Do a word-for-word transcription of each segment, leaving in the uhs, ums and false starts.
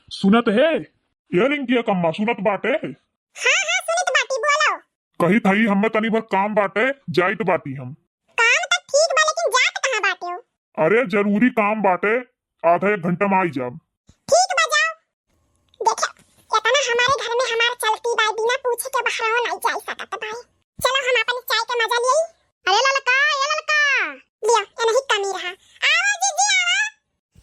सुनत हे? ए रिंकिया कम्मा, सुनत बाटे? हाँ, हाँ, सुनत बाटी, बोलो। कहित हई, हम्मे तनी भर काम बाटे, जाइत बाटी हम। काम त ठीक बा, लेकिन जात कहाँ बाटे हो? अरे, जरूरी काम बाटे, आधा एक घंटा में आई जाब। ठीक बा, जाओ। देखा, इतना हमारे घर में हमार चलती बा, बिना पूछे के बहराओ नहीं जाई सकत भाई। चलो, हम अपन चाय के मजा लेई। अरे ललका, ए ललका। लियो, ए नहीं कमी रहा। आओ जीजी, आओ।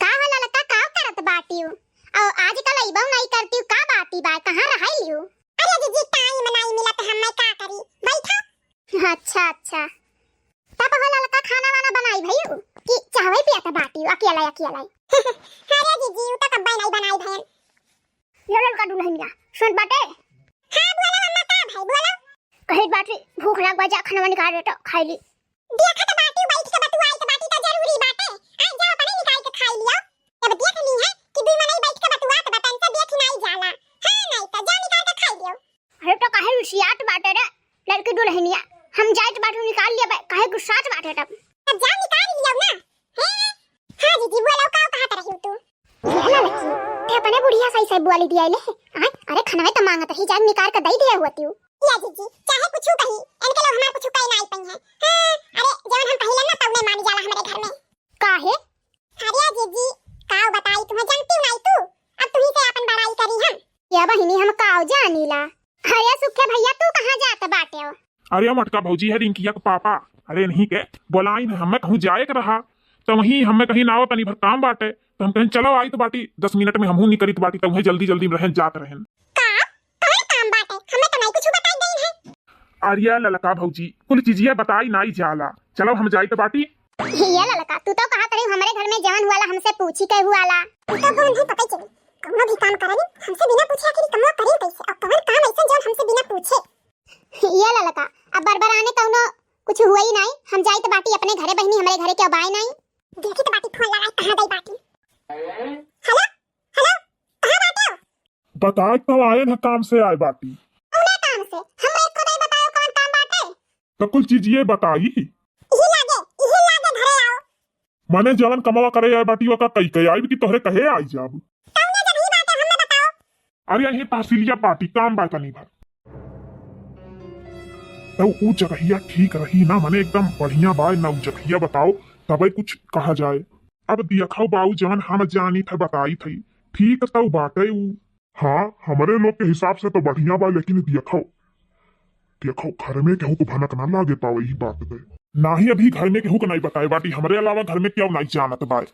का हो ललका, का करत बाटियो? और आजकल अइबो नहीं करतियो, का बाती बा, कहाँ रहलियो? अरे जीजी, टाइम नहीं मिलत, हम मैं का करी, बैठा। अच्छा, अच्छा। तब हो ललका, खाना वाना बनाई भइयो कि चाहवे पियत बाटियो अकेला, अकेला? अरे जीजी, उ तो कब्बे नहीं बनाई भयन। ये ललका दुल्हनिया, सुन बाटे? हाँ, बोलो अम्मा, का भाई, बोलो। कहित बाटी, भूख लाग बा, जा खाना निकाल दे तो खाई ली। देखत बाटी, बैठ के बतुआइत बाटी, त जरूरी बाटे। आ जाओ, अपने निकाल के खाई लियो। जब देख ली है कि दुई मनई बैठ के बतुआत बा, तन से देख नाई जाला। हाँ, नाई त जा निकाल के खाई लियो। अरे, तो काहे रुसियात बाटे रे, लड़की दुल्हनिया? हम जाइत बाटू निकाल लिया बे, काहे गुस्सात बाटे तब? तब जा निकाल लियो ना। हैं? हाँ जीजी, बोलो, का कहत रही तू? ये ललकी, ते अपने बुढ़िया सही सही बोली दिया ले। आय, अरे खनवे त मांगत रही, जान निकार के दई दिया हुआ तू। या जीजी, चाहे कुछ कही, इनके लोग हमार कुछ कही नाई पई है। हाँ, अरे जवन हम कहिलन ना तउने मानी जाला हमरे घर में। काहे? अरे जीजी, का बताई तुम्हें, जानती नाई तू? अब तुही से अपन बड़ाई करी हम। या बहिनी, हम काव जानीला। अरे सुखे भैया, तू कहाँ जात बाटे हो? अरे मोटका भौजी है रिंकिया के पापा, अरे नहीं के बोलाइन, हमें कहूँ जाए के रहा, तो वहीं हमें कहीं ना हो, तनी भर काम बाटे, तो हम कहें चलो आई तो बाटी, दस मिनट में हमहूँ निकलित बाटी, तो वहीं जल्दी जल्दी में रहन जात रहन। का? कौन काम बाटे? हमें तो नहीं कुछ बताई गई है। अरे ललका भौजी, कुल चीजिया बताई नाई जाला, चलो हम जाई तो बाटी। ये ललका, तू तो कहा करे हमरे घर में जवन हुआला हमसे पूछी के हुआला। तू तो बोल नहीं पता चली, कौनो भी काम करनी हमसे बिना पूछे आखिर कमवा करी कैसे, और कौन काम ऐसा जौन हमसे बिना पूछे? ये ललका, अब बरबराने कौनो कुछ हुआ ही नाई, हम जाइत बाटी अपने घरे, बहिनी हमरे घरे के अब आए नाई। देखी तो बाटी फोन लगाई, कहाँ गई बाटी? हेलो, हेलो, कहाँ बाटे हो? बताए तो आए न काम से आए बाटी। कौना काम से? हमरा एको नहीं बतायो कौन काम बाटे? तो कुल चीज ये बताई। इही लागे, इही लागे घरे आओ। माने जवन कमवा करे आए बाटी ओका कई के आइब कि तोहरे कहे आई जाब? कौने जगही बाटे हमें बताओ। अरे यही तहसीलिया बाटी काम बा तनी भर। तो ऊ जगहिया ठीक रही ना, माने एकदम बढ़िया बा ना ऊ जगहिया बताओ, तबे कुछ कहा जाए। अब दियखौ बाऊ जवन हम जानी थे बताई थे, ठीक तो बाटे ऊ। हाँ, हमरे लोग के हिसाब से तो बढ़िया बा, लेकिन देखो, देखो, घर में केहू को भनक ना लागे पावे ई बात पे। नाही, अभी घर में केहू को नहीं बताए बाटी, हमरे अलावा घर में केहू नहीं जानत बाय।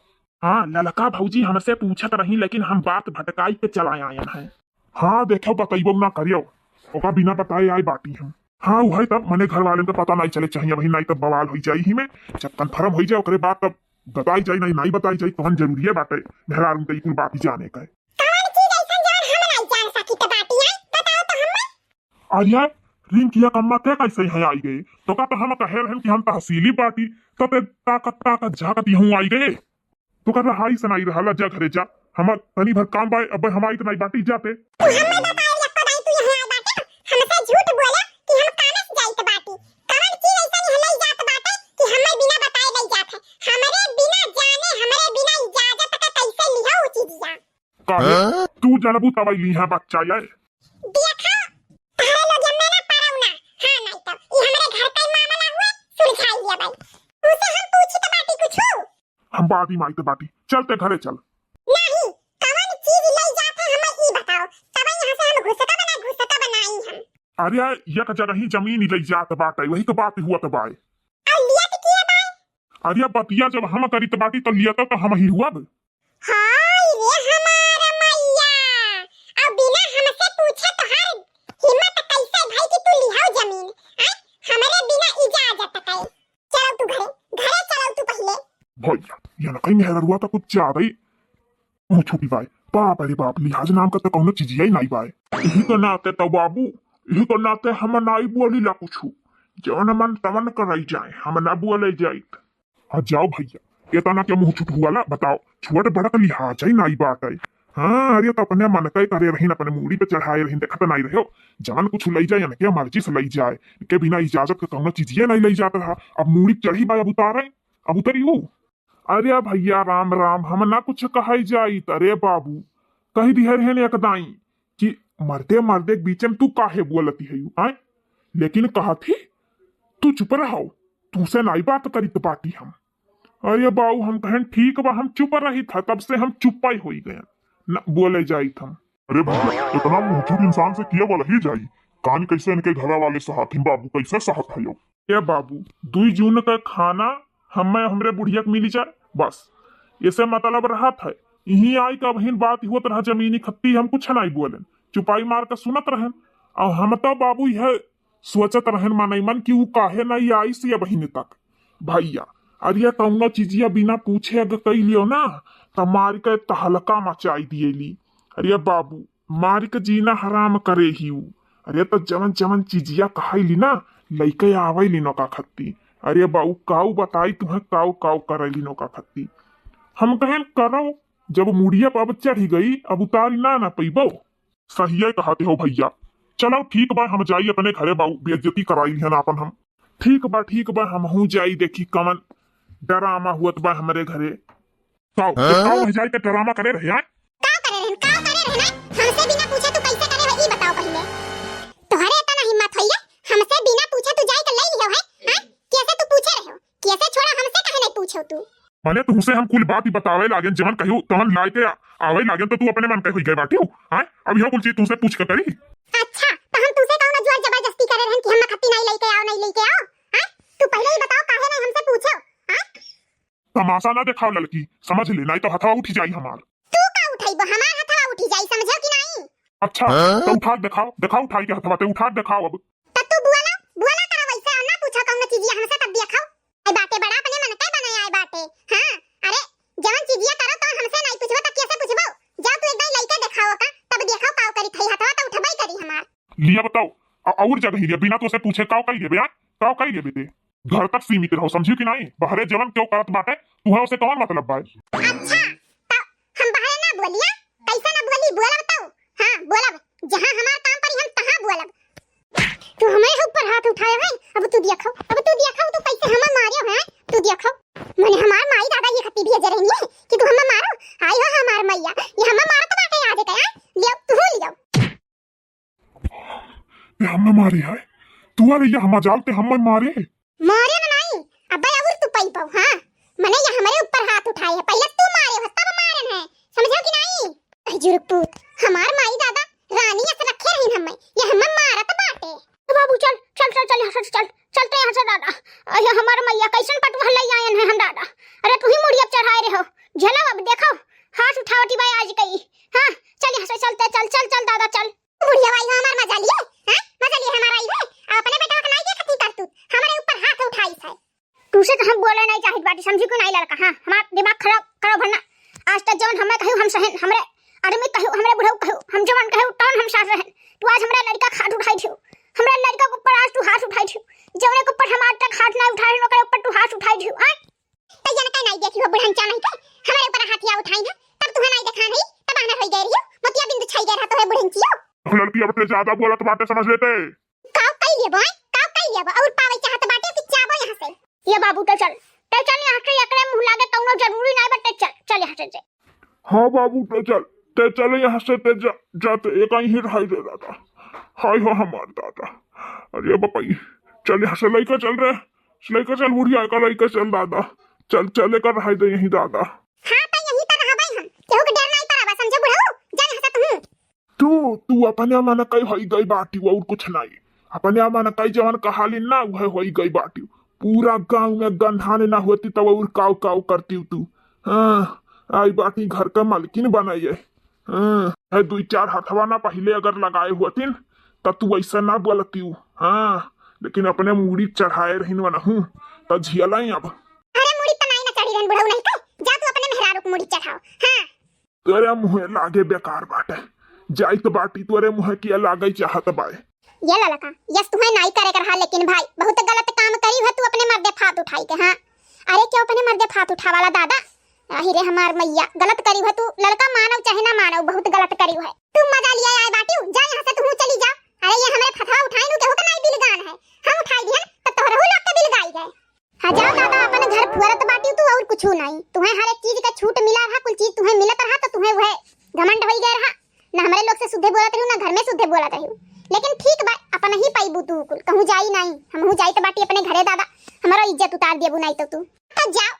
हाँ, ललका भौजी हमसे पूछत रही, लेकिन हम बात भटकाई के चला आयन है। हाँ, देखो, बतैबो ना करियो, ओका बिना बताए आए बाटी हम। हाँ, उहे तब, मने घर वाले के पता नहीं चले चाहिए, वही नहीं तब बवाल हो जाई ही में। जब कन्फर्म हो जाए, ओकरे बाद तब बताई जाई, नहीं, नहीं बताई जाई, तहन जरूरी है बाटे, मेहरारू के ई कुल बात जाने का। कौन चीज ऐसन जवन हम नहीं जान सकी त बाटी आई? बताओ तो हमें। अरे यार, रिंकिया कम्मा ते कैसे यहाँ आई गए? तो का तो हम कहे रहन कि हम तहसीली बाटी, तो ते ताकत ताकत झाकत यहाँ आई गए। तो का रहाई सनाई रहा, ला जा घरे जा, हम तनी भर काम बाय, अब हम आई तो नहीं बाटी जाते। तू हमें बताए लक्को दाई, तू यहाँ आई बाटे, हमसे झूठ बोला कि हम कामे से जाइत बाटी। कौन चीज ऐसा नहीं ले जात बाटे कि हमें बिना बताए ले जात है? हमरे बिना जाने, हमरे बिना इजाजत का कैसे लिहो उ चीजिया? काहे? हाँ? तू जनबू तब ली है बच्चा ये। देखा, तारे लोग एमे ना पड़ो ना। हाँ, नहीं तो ई हमरे घर का ही मामला हुए, सुलझाई लिया भाई। उसे हम पूछी तो बाटी कुछ? हम बाटी माई तो बाटी, चलते घरे चल। नहीं, कवन चीज ले जात है हमें ई बताओ, तब यहाँ से हम घुसका बना, घुसका बनाई हम। अरे, एक जगह ही जमीन ले जात बाटे, वही तो बात हुआ तो बाय। और लियत किया बाय? अरे, बतिया जब हम करी तो बाटी तो लियत तो हम ही हुआ। हाय रे हमार मैया, अब बिना हमसे पूछे तोहार हिम्मत कैसे भई कि तू लिहाओ जमीन? आय, हमरे बिना इजाजत के। चलो तू घरे, घरे चलो तू पहिले। भैया, ये ना कहीं मेहररुआ तो कुछ ज्यादा ही मुँह छुपी बाय। बाप रे बाप, लिहाज नाम का तो कौनो चीजिया ही नहीं बाय। यही के नाते तो बाबू, यही के नाते हम नाई बोली ला कुछ। जवन मन तवन कराई जाए, हम ना बोले जाइत। हाँ जाओ भैया, एतना के मुँह छुट हुआ ला, बताओ, छोट बड़ा का लिहाज है नाई बात है। हाँ, अरे तो अपने मन का करे रहीन, अपने मूड़ी पे चढ़ाए रहीन, देखत नाई रहे हो, जवन कुछ लई जाए, इनके मर्जी से लई जाए, इनके बिना इजाजत के कौनो चीजिए नहीं लई जात रहा। अब मूड़ी पे चढ़ी बा, अब उतारे, अब उतरी ऊ। अरे भैया राम राम, हम ना कुछ कहै जाइत, अरे बाबू, कहि दिहे रहेन एक दाईं कि मर्दे मर्दे के बीचे में तू काहे बोलति हयू, आय? लेकिन कहत ही, "तू चुप रहो, तुहसे नाई बात करित बाटी हम।" अरे बाऊ, हम कहेन, "ठीक बा, हम चुप रहित ह, तब से हम चुप्पा ही होई गयन, न बोले जाइत हम।" अरे भैया, इतना मुंहचुर इंसान से किया बोला ही जाई? कान कैसे इनके घरा वाले सहत हैं बाबू, कैसे सहत है यो? ए बाबू, दुई जून का खाना हमें, हमरे बुढ़िया के मिली जाए, बस। इसे मतलब रहत है। इहीं आई का बहिन बात होत रहा जमीनी खत्ती, हम कुछ नाई बोलेन, चुपाई मार के सुनत रहेन। और हम तो बाबू यह सोचत रहेन मनई मन कि ऊ काहे नाई आइस या बहिन तक। भैया, अरे कौनो चीजिया बिना पूछे अगर कई लियो ना, त मार के तहलका मचाई दिएली। अरे बाबू, मार के जीना हराम करे ही ऊ। अरे त जवन जवन चीजिया कहाई ली ना, लइके आवे ली नौका खत्ती। अरे बाऊ, काऊ बताई तुहें, काऊ काऊ करे ली नौका खत्ती। हम कहेन करो, जब मुड़िया पर अब चढ़ी गई, अब उतारी ना ना पइबो। सहिए कहते हो भैया। चलो ठीक बा, हम जाई अपने घरे बाऊ, बेइज्जती कराई लिहन आपन हम। ठीक बा, ठीक बा, हमहू जाई, देखी कवन डरामा हुअत बा हमरे घरे। काऊ, हाँ? काऊ वह जाए के डरामा करे रहे, हाँ? का करे रहन, का करे रहन, हाँ? हमसे बिना पूछे तू कैसे करे हो, ई बताओ पहिले। तोहरे इतना हिम्मत होइए, हमसे बिना पूछे तू जाए के ले लियो है, हाँ? कैसे तू पूछे रहे हो? कैसे छोड़ा, हमसे काहे नहीं पूछो तू? माने तुहसे हम कुल बात ही बतावे लागेन, जवन कहो तवन लाए के आ-, आवे लागेन, तो तू अपने मन के हुई गए बाटी हो, हाँ? अब यह कुल चीज तुहसे पूछ के करी? अच्छा, तो हम तुहसे कौनो जोर जबरदस्ती करे रहन कि हम मखत्ती नहीं लेके आओ, नहीं लेके आओ, हाँ? तू पहिले ही बताओ काहे नहीं हमसे पूछो, हाँ? तमाशा ना देखाओ ललकी, समझ ले, नाई तो हथवा उठी जाई हमार। तू का उठाइबो? हमार हथवा उठी जाई, समझो कि नाई? अच्छा, हाँ? तो उठा के देखाओ, देखाओ उठाई के हथवा, ते उठा के देखाओ अब। त तू बोला, बोला करो वैसे, और ना पूछो कौनो चीजिया हमसे, तब देखाओ। आए बाटे बड़ा अपने मन के बनाए आए बाटे। हाँ, अरे, जवन चीजिया करो तो हमसे नाई पूछबो, तब कैसे पूछबो? जाओ तू एक दाईं लइके देखाओ का, तब देखाओ काव करी थई, हथवा तो उठबई करी हमार। लिया बताओ, अ-, और जगह लिया, बिना तो से पूछे काव कई लेबे, हाँ? काव कई लेबे ते? घर तक सीमित रहो, समझियो कि नाई? बहरे जवन क्यों करत बाटे, तुहे उसे कौन मतलब बाय? अच्छा, त हम बहरे ना बोलिया? कैसे ना बोली? बोलब तो? हाँ, बोलब। जहाँ हमार काम पड़ी, हम तहाँ बोलब। तू हमारे ऊपर हाथ उठाए है, अब तू देखो, अब तू देखो, तू कैसे हमें मारियो है, तू देखो। मने हमार माई दादा ये खत्ती भेजे रहनी है कि तू हमें मारो। आई हो हमार मैया, ये हमें मारत बाटे आज के, हाँ? लियो, तू लियो। ते हमें मारे है? तू अरे ये हमें जाल ते हमें मारे? मारे ना नाई, अबे और तू पइबो, हाँ? मने ये हमारे ऊपर हाथ उठाए है, पहिले तू मारे हो, तब मारन है, समझो कि नाई? अरे जुरुकपूत, हमार माई दादा रानी अस रखे रहीन हमें, ये हमें मारत बाटे। ए बाबू, चल, चल, चल, चल, यहाँ से चल, चल तो यहाँ से दादा। अरे हमार मैया, कैसन पटुआ लई आयन है हम दादा। अरे तू ही मुड़िया चढ़ाए रहो, झेलो अब देखो, हाथ उठावटी बाय आज कई। हाँ, चल यहाँ से, चलते, चल, चल, चल दादा, चल। बुढ़िया आई हो, हमार मजा लिए, हाँ? मजा लिए हमार आई है। अपने बेटवा के नाई देखती करतूत, हमारे ऊपर हाथ उठाई है। तुसे तो हम बोले नहीं चाहित बाटी, समझी को नाई लड़का, हाँ? हमार दिमाग खराब करो भरना। आज तक जवन हमें कहू हम सहन, हमरे आदमी कहू, हमरे बुढ़ऊ कहू, हम जवन कहू तवन हम साथ रहन। तू आज हमरा लड़का खाट उठाई थियो, हमरा लड़का के ऊपर आज तू हाथ उठाई थियो, जवने के ऊपर हम आज तक हाथ नहीं उठाए, ओकरे ऊपर तू हाथ उठाई थियो, हाँ? तैया न कहीं नाई देखी हो बुढ़न चानन के, हमारे ऊपर हाथिया उठाई है, तब तुहे नाई देखा नहीं, तब आना होई गए रहियो, मोतिया बिंदु छाई गए रहा तो है बुढ़न चियो। लड़की अब ते ज्यादा बोलत बाटे, समझ लेते। काव कई लेबो, हैं? काव कई लेबो? और पावे चाहत बाटे कि चाबो यहाँ से। ये बाबू, तो चल, तो चल यहाँ से, एकरे मुँह लागे कौनो जरूरी नाई बा, तो चल, चल यहाँ से, चल। हाँ बाबू, तो चल, ते चल यहाँ से, ते जा, जा, ते एक ही रहाई दे दादा। हाय हो हमार दादा। अरे बपई, चल यहाँ से लइका चल रे, लइका चल बुढ़िया का लइका चल दादा। चल, चल एकर रहाई दे यहीं दादा। हाँ, तो यहीं पर रहबै हम, केहू के डर नाई परबा, समझे बुढ़ऊ? जा यहाँ से तू। तू, तू अपने मन कई होई गई बाटी, और कुछ नाई। अपने मन कई जवन कहाली ना, वह होई गई बाटी। पूरा गांव में गंधाने ना होती, तब और काव काव करती तू। हाँ, आई बाटी घर का मालकिन बनाई है। हाँ, है दुई चार हथवा ना पहिले अगर लगाए होतिन, त तू ऐसा ना बोलती। हाँ, लेकिन अपने मूड़ी चढ़ाए रहिन वनहू, त झियलाई अब। अरे मूड़ी त नाई ना चढ़ी रहन बुढ़ऊ नहीं के, जा तू अपने मेहरारू के मूड़ी चढ़ाओ। हाँ। तोरे मुँहे लागे बेकार बाटे। जाइत बाटी तोरे मुँहे किया लागे चाहत बाय। ये ललका, यस तुहे नाई करे कर हा, लेकिन भाई, बहुत गलत काम करी है तू अपने मर्दे फात उठाई के, हाँ। अरे क्यों अपने मर्दे फात उठावाला दादा? आही रे हमार मैया, गलत करी है तू, ललका मानव चाहे ना मानव, बहुत गलत करी है। तू मजा लिया आए बाटी, जा यहाँ से तू चली जा। अरे ये हमरे फतवा उठाई नु केहू के नाई बिलगान है, हम उठाई दिहन, तब तोहरहू लोग के बिलगाई गए। हाँ, जाओ दादा, अपन घर फुअरत बाटी तू, और कुछू नाई। तुहें हर एक चीज का छूट मिला रहा, कुल चीज तुहें मिलत रहा, तो तुहें वह घमंड होई गए रहा, ना हमरे लोग से सुधे बोलत रही, ना घर में सुधे बोलत रही। लेकिन ठीक बा, अपन ही पाइबू तू कुल, कहूँ जाई नाई, हमहू जाई त बाटी अपने घरे दादा, हमरो इज्जत उतार दियबू नाई तो तू। तो जाओ,